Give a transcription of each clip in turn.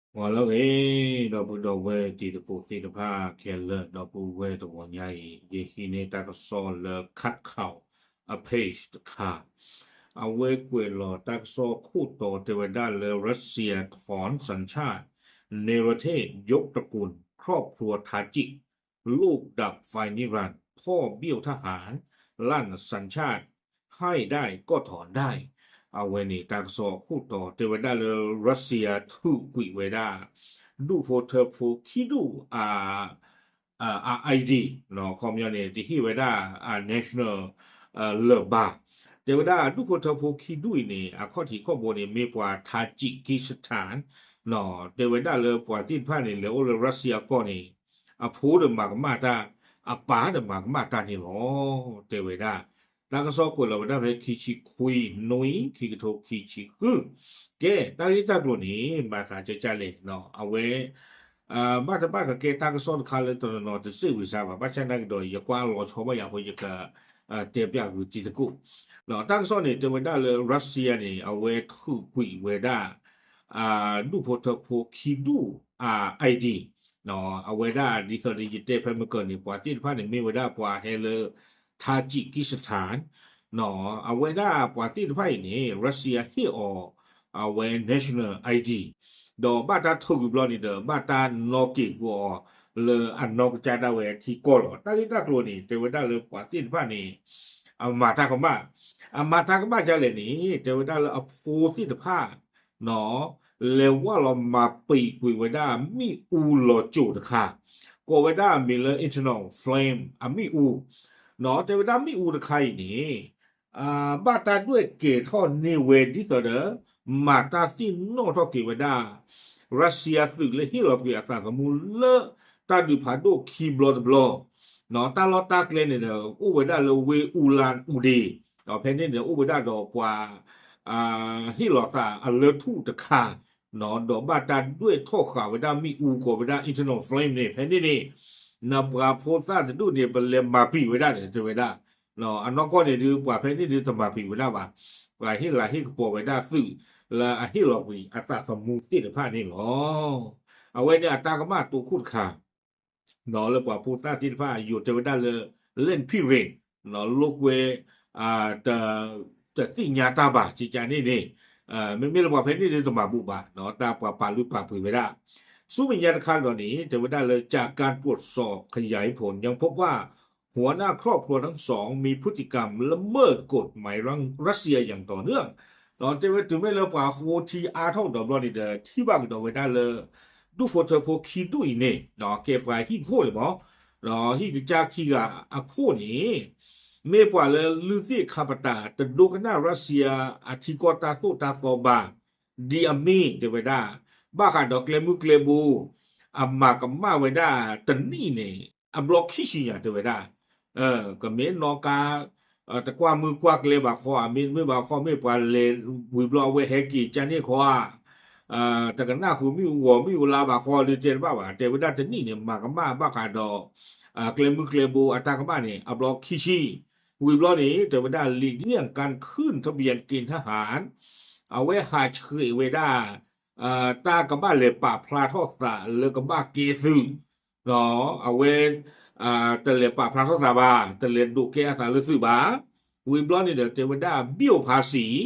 ဂီၤလၢအဂ့ၤ ဒီပုၢ်ဒီဝဲၢ်တံၤသကိးသ့ၣ်တဖၣ်ခဲလၢာ် ဒီပုၢ်ဝဲၢ်တဂီၤညါအံၤ ယဟံးန့ၢ်တၢ်ကစီၣ်လၢ ခတ်ခဝ် အ page တခါ, အဝဲကွဲးလီၤတၢ်ကစီၣ်ခိၣ်တီတဲဝဲဒၣ်လၢ รัสเซียถอนสัญชาติ เนรเทศยกตระกูล ครอบครัวทาจิก ลูกดับไฟนิรันดร์ พ่อเบี้ยวทหาร ลั่นสัญชาติ ให้ได้ก็ถอนได้ အဝဲန့ၣ် တၢ်ကစီၣ်ခိၣ်တီတဲဝဲဒၣ်လၢ ရၢးစံယါ ထုးကွံာ်ဝဲဒၣ် ဒူၣ်ဖိထၢဖိခံဒူၣ် အ ID ခီပညီန့ၣ် တဟ့ၣ်ဝဲဒၣ် national လၢၤဘၣ်. တဲဝဲဒၣ်ဒူၣ်ဖိထၢဖိခံဒူၣ်အံၤန့ၣ် အခီၣ်ထံးခီၣ်ဘိန့ၣ် မ့ၢ်ပှၤ Tajikistan တဲဝဲဒၣ်လၢပှၤသ့ၣ်တဖၣ်န့ၣ် လဲၤအိၣ်လၢရၢးစံယါကီၢ်န့ၣ် အဖိဒီးမၤကမၣ်တၢ်, အပၢ်ဒီးမၤကမၣ်တၢ်န့ၣ်လီၤ. တဲဝဲဒၣ် တၢ်ကစီၣ်ကွဲးလီၤဝဲဒၣ်ဖဲခံဆံခွံနွံ ခံကထိခံဆံဃု, ကဲ တၢ်ဂ့ၢ်တၢ်ကျိၤန့ၣ် မၤသးကကလဲၣ်, အဝဲ ဘၣ်တဘၣ်ကကဲတၢ်ကစီၣ်တခါလၢတနီၤနီၤတစ့ၢ်ဝံၤစါဘၣ်, ဘၣ်ဆၣ်နာ်က့ဒီး ယကွၢ်လီၤဆီဘၣ်ယၤအဃိ ယက တဲပျးဂုာ်တံၤသကိး, တၢ်ကစီၣ်န့ၣ် တဲဝဲဒၣ်လၢရၢးစံယါန့ၣ် အဝဲထုးကွံာ်ဝဲဒၣ် ဒူၣ်ဖိထၢဖိခံဒူၣ် ID အဝဲဒၣ်ဒ်သိးဒီးယတဲဖဲမုၢ်ကၢၢ်န့ၣ် ပှၤသ့ၣ်တဖၣ်န့ၣ်မ့ၢ်ဝဲဒၣ်ပှၤဟဲလၢ Tajikistan အဝဲဒၣ်ပှၤသ့ၣ်တဖၣ်အံၤန့ၣ် ရၢးစံယါဟ့ၣ်အီၤ အဝဲ national ID ဒီးဘၣ်တၢ်ထုးကွံာ်ဘျီန့ၣ်ဒီး ဘၣ်တၢ်နီၣ်က့ၤကွံာ်အီၤလၢအနီၢ်ကစၢ်ဒၣ်ဝဲထံကီၢ်လီၤ. တၢ်ဂ့ၢ်တၢ်ကျိၤန့ၣ် တဲဝဲဒၣ်လၢပှၤသ့ၣ်တဖၣ်န့ၣ် အမၤတၢ်ကမၣ်, အမၤတၢ်ကမၣ်ဒ်လဲၣ်န့ၣ် တဲဝဲဒၣ်လၢအဖိသ့ၣ်တဖၣ် လဲၤဝၢ်လီၤမၤပံာ်ကွံာ်ဝဲဒၣ်မ့ၣ်အူလီၤစိၤတခါ, ကိးဝဲဒၣ်အမံၤလၢ internal flame အမ့ၣ်အူ, တဲဝဲဒၣ်မ့ၣ်အူတခါအံၤန့ၣ် ဘၣ်တၢ်ဒွဲၣ်ကဲၤထီၣ်န့ၢ်ဝဲဒ်သိးဒီး မၤတၢ်သ့ၣ်နီၣ်ထီၣ်က့ၤဝဲဒၣ် ရၢးစံယါသုးလၢဟ့ၣ်လီၤကွံာ်အသးသမူလၢ တၢ်ဒုးဖးဒိၣ်ခံဘျီတဘျီ, တၢ်လီၢ်တၢ်ကျဲန့ၣ်ဒီး အိၣ်ဝဲဒၣ်လၢဝ့ၢ်အူလၣ်အူဒ့, ဒီးဖဲန့ၣ်န့ၣ် အိၣ်ဝဲဒၣ်ဒီးပှၤ ဟ့ၣ်လီၤသးအလၢထူၣ်တခါ, ဒီးဘၣ်တၢ်ဒွဲၣ်ထီၣ်ဃာ်ဝဲဒၣ်မ့ၣ်အူကိးဝဲဒၣ် internal flame န့ၣ် ဖဲန့ၣ်န့ၣ် နပှၤဖိသၣ်တဒူၣ်န့ၣ် ပလဲၤမၤပံာ်ဝဲဒၣ်န့ၣ် တဲဝဲဒၣ်, အနီၢ်ကီၢ်န့ၣ်ဒုး ပှၤဖဲန့ၣ်ဒုးတမၤပံာ်ဝဲဒၣ်ဘၣ်, ပှၤဟ့ၣ်လၤဟ့ၣ်ကပီၤဝဲဒၣ်သုး လၢအဟ့ၣ်လီၤကွံာ်အသးသမူသ့ၣ်တဖၣ်န့ၣ်လီၤ. အဝဲန့ၣ်အတၢ်ကမၣ်တိခိၣ်တခါ လၢပှၤဖိသၣ်သ့ၣ်တဖၣ်အယိာ်တဲဝဲဒၣ်လၢ လ့ၣ်ဖံၣ်ရ့ၣ် လိာ်ကွဲ တသ့ၣ်ညါတၢ်ဘၣ် ကကန့ၣ်န့ၣ်, မ့မ့ၢ်လၢပှၤဖဲန့ၣ်ဒုးတမၤဘူးဘၣ် တၢ်ပှၤပာ်လုၢ်ပာ်ပှ့ၤဝဲဒၣ်, ဆူမဲာ်ညါတခါဒီးန့ၣ် တဲဝဲဒၣ်လၢ จากการตรวจสอบขยายผล ยังพบว่าหัวหน้าครอบครัวทั้งสองมีพฤติกรรมละเมิดกฎหมายรัสเซียอย่างต่อเนื่อง တဲဝဲတုၤမ့ၢ်လၢပှၤဃိထံအါထီၣ်ကဒီးဘျီန့ၣ်ဒီး ထံၣ်ဘၣ်ကဒီးဝဲဒၣ်လၢ ဒူၣ်ဖိထၢဖိခံဒူၣ်အံၤန့ၣ် ကဲပှၤဟံၣ်ခိၣ်န့ၣ်မး, ဟံၣ်ကစၢ်ခံဂၤအခိၣ်န့ၣ် မ့ၢ်ပှၤလၢလုၢ်သ့ၣ်ခါပတာ် တဒိကနၣ်ရၢးစံယါအထံကီၢ်တၢ်သိၣ်တၢ်သီဘၣ်, ဒ်အမ့ၢ်တဲဝဲဒၣ် ဘၣ်ဃးဒီးကျဲမုၢ်ကျဲဘိ အမၤကမၣ်ဝဲဒၣ်တနံၣ်န့ၣ် အဘျီခံဆံညါတဲဝဲဒၣ်, ကမ့ၢ်နီၣ်ကါ တကွၢ်မုၢ်ကွၢ်ကျဲဘၣ်ခီ အမ့ၢ်တမ့ၢ်ဘၣ်ခီ မ့ၢ်ပှၤလဲၤဝံၤဘျီအဝဲဟဲက့ၤကန့ၣ်ခီဧါ, တကနၣ်ဃုာ်မ့ၣ်အူဂီၤမ့ၣ်အူလါဘၣ်ခီဒုးတဲတဘၣ်ဘၣ်, တဲဝဲဒၣ်တနံၣ်န့ၣ် မၤကမၣ်ဘၣ်ဃးဒီး ကျဲမုၢ်ကျဲဘိအတၢ်ကမၣ်န့ၣ် အဘျီခံဆံ, ဝံၤဘျီန့ၣ် တဲဝဲဒၣ် หลีกเลี่ยงการขึ้นทะเบียนเกณฑ์ทหาร အဝဲဟးဆှဲးဝဲဒၣ် တၢ်ကဘၣ်လဲၤပာ်ဖျါထီၣ်သးလၢကဘၣ်ကဲသုး အဝဲ တလဲၤပာ်ဖျါထီၣ်သးဘၣ်, တလဲၤဒိးကဲအသးလၢသုးဘၣ်, ဝံၤဘျီန့ၣ်ဒီး တဲဝဲဒၣ် ဘံၣ်အိၣ်ဖးစံး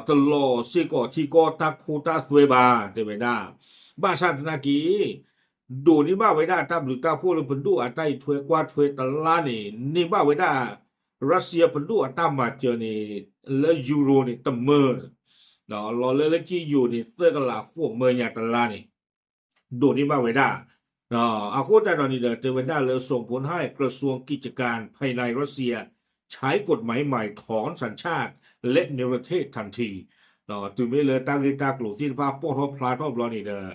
တလီၤစ့ၢ်ကီးထံကီၢ်တၢ်ခိတၢ်သွဲဘၣ် တဲဝဲဒၣ်, ဘၣ်ဆၣ်သနာ်က့ ဒိးန့ၢ်ဘၣ်ဝဲဒၣ်တၢ်ဘျုးတၢ်ဖှိၣ်လၢပဒိၣ်အတၢ်အံးထွဲကွၢ်ထွဲတလါန့ၣ် န့ၢ်ဘၣ်ဝဲဒၣ် ရၢးစံယါပဒိၣ်အတၢ်မၤစၢၤန့ၣ် လၢယူရိၤန့ၣ် တမၢ, လီၤလၢလၢကံယိၤန့ၣ် သၢကလးဃိးမၢညါတလါန့ၣ် ဒိးန့ၢ်ဘၣ်ဝဲဒၣ်, အဃိသတးဒီးန့ၣ်ဒီး တဲဝဲဒၣ်လၢ ส่งผลให้กระทรวงกิจการภายในรัสเซียใช้กฎหมายใหม่ถอนสัญชาติและเนรเทศทันที တုၤမ့ၢ်လၢတၢ်ဂ့ၢ်တၢ်ကျိၤသ့ၣ်တဖၣ် ပိာ်ထီၣ်ဖျါထီၣ်ဘျီန့ၣ်ဒီး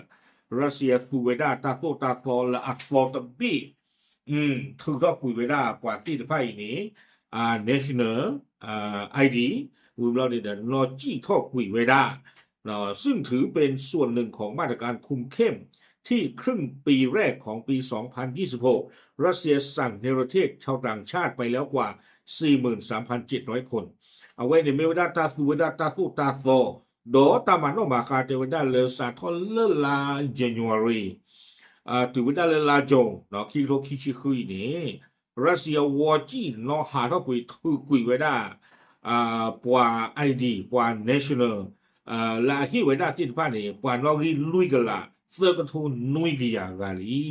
ရၢးစံယါသူဝဲဒၣ်တၢ်သိၣ်တၢ်သီလၢအသီတဘ့ၣ် ထုးထီၣ်ကွံာ်ဝဲဒၣ်ပှၤသ့ၣ်တဖၣ်အံၤန့ၣ် national ID ဝံၤဘျီန့ၣ်ဒီး နီၣ်စံၣ်ထီၣ်ကွံာ်ဝဲဒၣ် ซึ่งถือเป็นส่วนหนึ่งของมาตรการคุมเข้มที่ครึ่งปีแรกของปีสองพันยี่สิบหก รัสเซียสั่งเนรเทศชาวต่างชาติไปแล้วกว่าสี่หมื่นสามพันเจ็ดร้อยคน အဝဲန့ၣ်မ့ၢ်ဝဲဒၣ်တၢ်သူဝဲဒၣ်တၢ်သိၣ်တၢ်သီ ဒီးတၢ်မၤနီၣ်မၤဃါတဲဝဲဒၣ်လၢစးထီၣ်လၢလါ January တုၤဝဲဒၣ်လၢလါ June ခံကထိခံဆံဃုအံၤန့ၣ် Russia ဝီစံၣ်နီၤဟးထီၣ်ကွံာ်ထုးကွံာ်ဝဲဒၣ် ပှၤ ID ပှၤ national လၢအဟ့ၣ်ဝဲဒၣ်သ့ၣ်တဖၣ်န့ၣ် ပှၤနီၣ်ဂံၢ်လွံၢ်ကလးသၢကထိနွံကယၤဂၤလံ.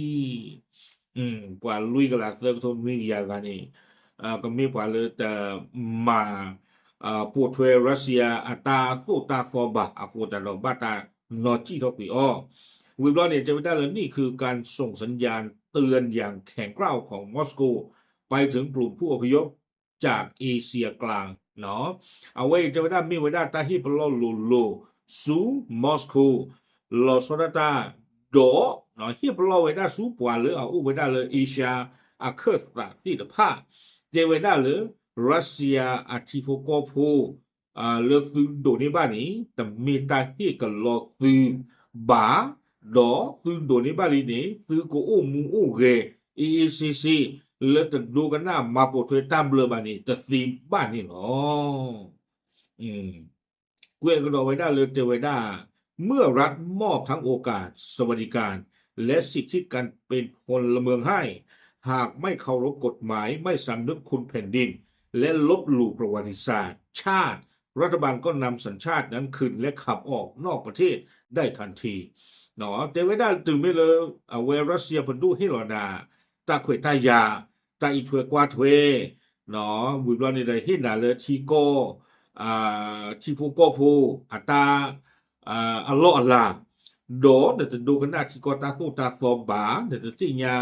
ပှၤလွံၢ်ကလးသၢကထိနွံကယၤဂၤန့ၣ် ကမ့ၢ်ပှၤလၢတမၤ ပိာ်ထွဲ Russia အတၢ်သိၣ်တၢ်သီဘၣ်အဃိသတးဒီး ဘၣ်တၢ်နီၣ်စံၣ်ထီၣ်ကွံာ်အီၤ. ဝံၤဘျီန့ၣ် တဲဝဲဒၣ်လၢ นี่คือการส่งสัญญาณเตือนอย่างแข็งกร้าวของมอสโก ไปถึงกลุ่มผู้อพยพจากเอเชียกลาง အဝဲအံၤတဲဝဲဒၣ်မ့ၢ်ဝဲဒၣ်တၢ်ဟ့ၣ်ပလီၢ်လိၤလိၤဆူ Moscow လီၤဆီဒၣ်တၢ် ဒီး ဟ့ၣ်ပလီၢ်ဝဲဒၣ်ဆူပှၤလၢအအိၣ်ဝဲဒၣ်လၢ Asia အခၢၣ်သးသ့ၣ်တဖၣ် တဲဝဲဒၣ်လၢ Russia အထံဖိကီၢ်ဖိ လၢသုဒိးန့ၢ်ဘၣ်န့ၣ် တမ့ၢ်တၢ်ဟ့ၣ်ကလီသုဘၣ်, ဒီးသုဒိးန့ၢ်ဘၣ်လံန့ၣ် သုကအိၣ်မူအိၣ်ဂဲၤ အ့အ့စ့စ့ လၢတဒိကနၣ်မၤပိာ်ထွဲတၢ်ဘျၢဘၣ်န့ၣ် တသ့ဘၣ်န့ၣ်လီၤ. ကွဲးကဒီးဝဲဒၣ်လၢတဲဝဲဒၣ် เมื่อรัฐมอบทั้งโอกาส สวัสดิการ และสิทธิการเป็นพลเมืองให้ หากไม่เคารพกฎหมาย ไม่สำนึกคุณแผ่นดิน และลบหลู่ประวัติศาสตร์ชาติ รัฐบาลก็นำสัญชาตินั้นคืนและขับออกนอกประเทศได้ทันที တဲဝဲဒၣ်တုၤမ့ၢ်လၢ အဝဲ Russia ပဒိၣ်ဟ့ၣ်လီၤနၤ တၢ်ခွဲးတၢ်ယာ် တၢ်အံးထွဲကွၢ်ထွဲ ဝံၤဘျီန့ၣ်ဒီးဟ့ၣ်နၤလၢထံကီၢ် ထံဖိကီၢ်ဖိ အတၢ် အလီၢ်အလၤ, ဒီးနတဒိကနၣ်ထံကီၢ်တၢ်သိၣ်တၢ်သီဘၣ်, နတသ့ၣ်ညါ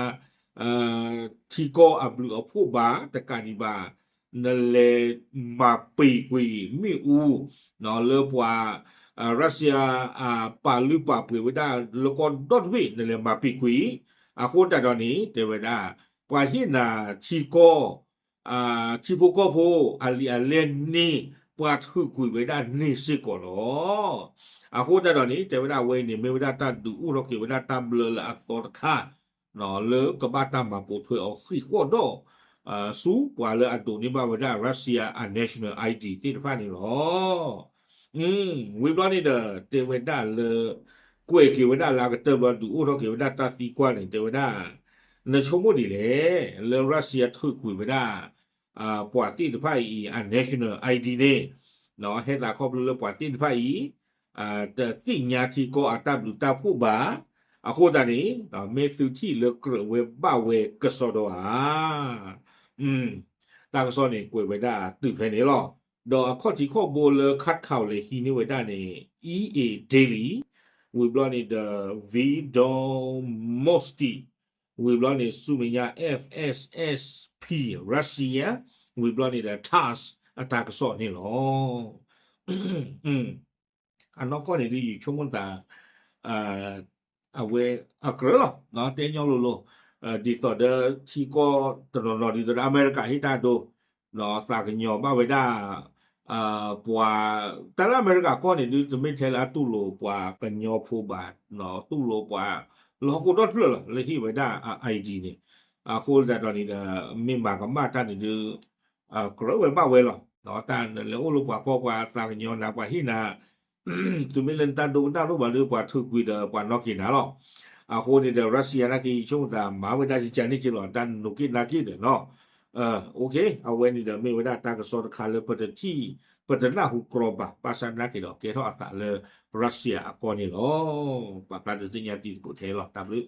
ထံကီၢ်အဘျုးအဖှိၣ်ဘၣ် တကးဒံးဘၣ် နလဲၤမၤပံာ်ကွံာ်မ့ၣ်အူ လၢပှၤ Russia အပာ်လုၢ်ပာ်ပှ့ၤဝဲဒၣ်လၢကီၢ်ဒီတဘ့ၣ် နလဲၤမၤပံာ်ကွံာ်, အဃိသတးဒီးန့ၣ် တဲဝဲဒၣ် ပှၤဟ့ၣ်နၤထံကီၢ် ထံဖိကီၢ်ဖိ အလံာ်အလဲၢ်န့ၣ် ပှၤထုးကွံာ်ဝဲဒၣ်န့ၣ်စ့ၢ်ကီးလီၤ. အဃိသတးဒီးန့ၣ် တဲဝဲဒၣ်အဝဲအံၤန့ၣ် မ့ၢ်ဝဲဒၣ်တၢ်ဒုးအိၣ်ထီၣ်က့ၤဝဲဒၣ်တၢ်ဘျၢလၢအသီတခါ လၢကဘၣ်တၢ်မၤပိာ်ထွဲအီၤဃံးဃီၣ်ဒီး ဆူပှၤလၢအဒိးန့ၢ်ဘၣ်ဝဲဒၣ် Russia အ national ID သ့ၣ်တဖၣ်န့ၣ်လီၤ. ဝံၤဘျီန့ၣ်ဒီး တဲဝဲဒၣ်လၢ ကွဲးက့ၤဝဲဒၣ်လၢအကတၢၢ်ဘျီဒုးအိၣ်ထီၣ်က့ၤဝဲဒၣ်တၢ်သံကွၢ်န့ၣ် တဲဝဲဒၣ် နဆိကမိၣ်ဒ်လဲၣ် လၢ Russia ထုးကွံာ်ဝဲဒၣ် ပှၤသ့ၣ်တဖၣ်အံၤအ national ID န့ၣ် ဟဲသးခီဖျိလၢပှၤသ့ၣ်တဖၣ်အံၤ တသ့ၣ်ညါထံကီၢ်အတၢ်ဘျုးတၢ်ဖှိၣ်ဘၣ်, အဃိသတးန့ၣ် မ့ၢ်သုထံၣ်လၢကြၢးဝဲဘၣ်ဝဲကစီဒီဧါ. တၢ်ကစီၣ်န့ၣ် ကွဲးဝဲဒၣ်တုၤဖဲန့ၣ်လီၤ. ဒီးအခီၣ်ထံးခီၣ်ဘိလၢ ခတ်ခး လဲၤဟံးန့ၢ်ဝဲဒၣ်န့ၣ် EA Daily, ဝံၤဘျီန့ၣ်ဒီး Vedomosti, ဝံၤဘျီန့ၣ် ဆူမဲာ်ညါ FSSP Russia, ဝံၤဘျီန့ၣ်ဒီး TASS အတၢ်ကစီၣ်န့ၣ်လီၤ. အနီၢ်ကီၢ်န့ၣ်ဒုး ယဆိကမိၣ်သး အဝဲအကြၢးလီၤ, တဲညီလိၤလိၤ, ဒ်သိးဒီးထံကီၢ်တနီၤနီၤဒ်သိးဒီး အမဲရကၤဟ့ၣ်တၢ်ဒိ, သးကညီၤဘၣ်ဝဲဒၣ် ပှၤ တၢ်လၢအမဲရကၤကီၢ်န့ၣ်ဒုး တမ့ၢ်ထဲလၢအတူၢ်လိာ်ပှၤကညီဖိဘၣ်, တူၢ်လိာ်ပှၤလၢဟီၣ်ခိၣ်ဒီတဖျၢၣ်လီၤ လၢဟ့ၣ်ဝဲဒၣ် ID န့ၣ်, အဃိသတးဒီးန့ၣ်ဒီး မ့ၢ်မၤကမၣ်တၢ်န့ၣ်ဒုး ကြၢးဝဲဘၣ်ဝဲလီၤ. တၢ်နလဲၤအိၣ်လၢပှၤကီၢ်ပှၤသးကညီၤနၤ ပှၤဟ့ၣ်နၤ တုၤမ့ၢ်လၢနတၢ်ဒိကနၣ်တအိၣ်ဘၣ်ဒီး ပှၤထုးကွံာ်ဒီးပှၤနီၣ်က့ၤနၤလီၤ. အဃိန့ၣ်ဒီး Russia နာ်က့ ယဆိကမိၣ်သးမၤဝဲဒၣ်ယကန့ၣ်က့လီၤ တၢ်နနိးက့နၤက့ဒီးနီၤ. အဝဲန့ၣ်ဒီးမ့ၢ်ဝဲဒၣ်တၢ်ကစီၣ်တခါလၢပတထံၣ် ပတနၢ်ဟူကြီဘၣ် ဘၣ်ဆၣ်နာ်က့ဒီးကဲထီၣ်အသးလၢ Russia အကီၢ်န့ၣ်လီၤ. ပာ်ဖျါဒုးသ့ၣ်ညါတံၤသကိးထဲလီၤ တၢ်ဘျုး